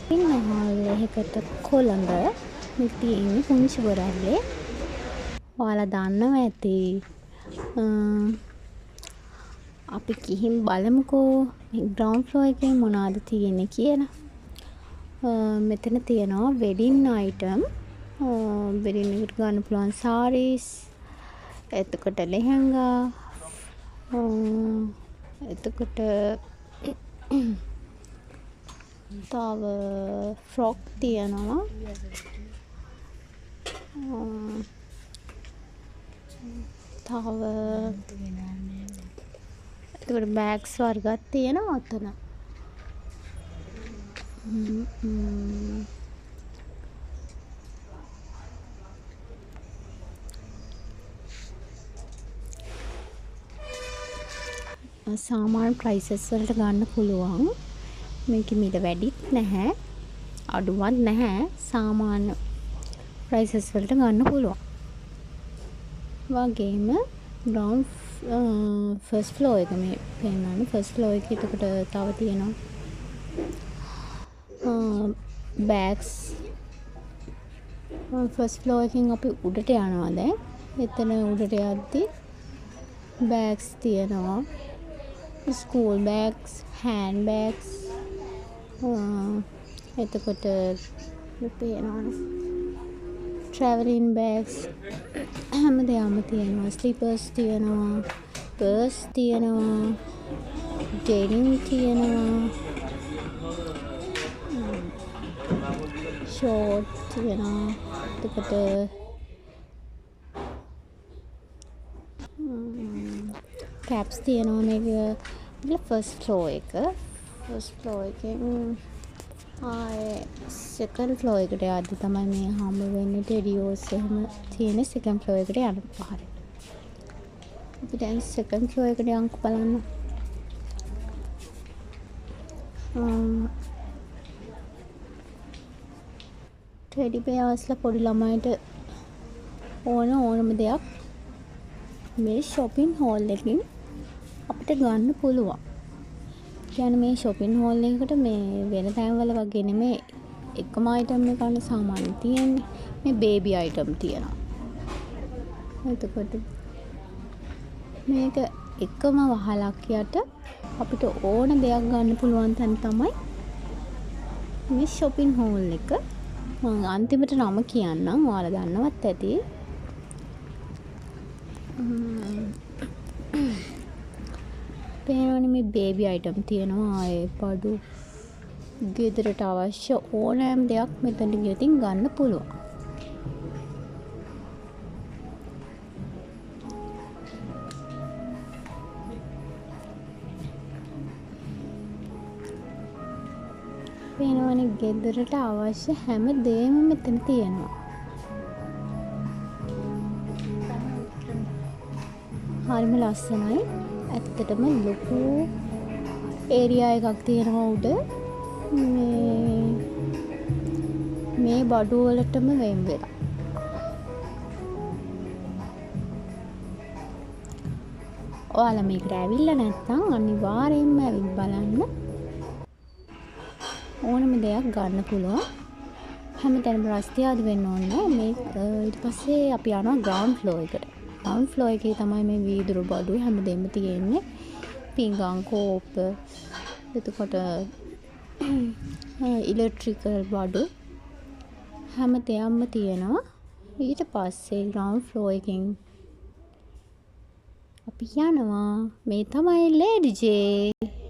Shopping hall එකකට කොළඹ. මේ තියෙන්නේ පුංචි බොරැල්ලේ. ඔයාලා දන්නවා ඇති. අපි ගිහින් බලමුකෝ මේ ග්‍රවුන්ඩ් ෆ්ලෝර් එකේ මොනවද තියෙන්නේ කියලා. මෙතන තියෙනවා වෙඩින් අයිටම්. වෙඩින් එකට ගන්න පුළුවන් සාරීස්, එතකොට ලෙහෙංගා, එතකොට තව ෆ්‍රොක් තියෙනවා. තව එතකොට බෑග්ස් වර්ගත් තියෙනවා ඔතන. සාමාන්‍ය ප්‍රයිසස් වලට ගන්න පුළුවන්. මේකේ මිල වැඩිත් නැහැ, අඩුවත් නැහැ. සාමාන්‍ය ප්‍රයිසස් වලට ගන්න පුළුවන්. වගේම ග්‍රවුන්ඩ් ෆස්ට් ෆ්ලෝර් එක මේ පෙන්වන්නේ. ෆස්ට් ෆ්ලෝර් එකේ එතකොට තව තියෙනවා බෑග්ස්. ෆස්ට් ෆ්ලෝර් එකෙන් අපි උඩට යනවා දැන්. එතන උඩට යද්දි බෑග්ස් තියෙනවා. ස්කූල් බෑග්ස්, හෑන්ඩ් බෑග්ස්, එතකොට පේනවනේ ට්‍රැවලින් බෑග්ස් හැම දෙයක්ම තියෙනවා. ස්ලිපර්ස් තියෙනවා, පර්ස් තියෙනවා, ඩෙනිම් තියෙනවා, ෂෝට් තියෙනවා. එතකොට කැප්ස් තියෙනවා. මේක ෆස්ට් ෆ්ලෝර් එක. ෆස්ට් ෆ්ලෝර් එකෙන් ආයේ සෙකන්ඩ් ෆ්ලෝර් එකට යද්දි තමයි මේ හම්බ වෙන්නේ. ටෙඩියෝස් එහෙම තියෙන සෙකන්ඩ් ෆ්ලෝර් එකට යන පාරේ. අපි දැන් සෙකන්ඩ් ෆ්ලෝර් එකට යන්කෝ බලන්න. ටෙඩි බෙයාස්ලා පොඩි ළමයිට ඕන ඕනම දෙයක් මේ ෂොපින් හෝල් එකකින් අපිට ගන්න පුළුවන්. මේ ෂොපින් හෝල් එකකට මේ වෙන තැන්වල වගේ නෙමෙයි එකම අයිටම් එක ගන්න සාමාන්‍ය තියෙන්නේ. මේ බේබි අයිටම් තියෙනවා. එතකොට මේක එකම වහලක් යට අපිට ඕන දෙයක් ගන්න පුළුවන් තැන තමයි මේ ෂොපින් හෝල් එක. මං අන්තිමට නම කියන්නම්, ඔයාලා දන්නවත් ඇති. පේනවනේ මේ බේබි අයිටම් තියෙනවා. ආයේ බඩු ගෙදරට අවශ්‍ය ඕනෑම දෙයක් මෙතනට ගියොතින් ගන්න පුළුවන්. පේනවනේ ගෙදරට අවශ්‍ය හැම දේම මෙතන තියෙනවා. හරිම ලස්සනයි. ඇත්තටම ලොකු ඒරියා එකක් තියෙනවා උඩ. මේ බඩු වලටම වෙන් වෙලා. ඔයාලා මේකට ඇවිල්ලා නැත්නම් අනිවාර්යයෙන්ම ඇවිත් බලන්න. ඕනම දෙයක් ගන්න පුළුවන්. හැමතැනම රස්තියාදු වෙන්න ඕනේ නෑ. ඊට පස්සේ අපි යනවා ග්‍රවුන්ඩ් ෆ්ලෝර් එකට. ග්‍රවුන්ඩ් ෆ්ලෝර් එකේ තමයි මේ වීදුරු බඩු හැමදේම තියෙන්නේ. පිඟන්, කෝප්ප, එතකොට ඉලෙක්ට්‍රිකල් බඩු හැම දෙයක්ම තියෙනවා. ඊට පස්සේ ග්‍රවුන්ඩ් ෆ්ලෝර් එකෙන් අපි යනවා. මේ තමයි ලේඩි ජේ.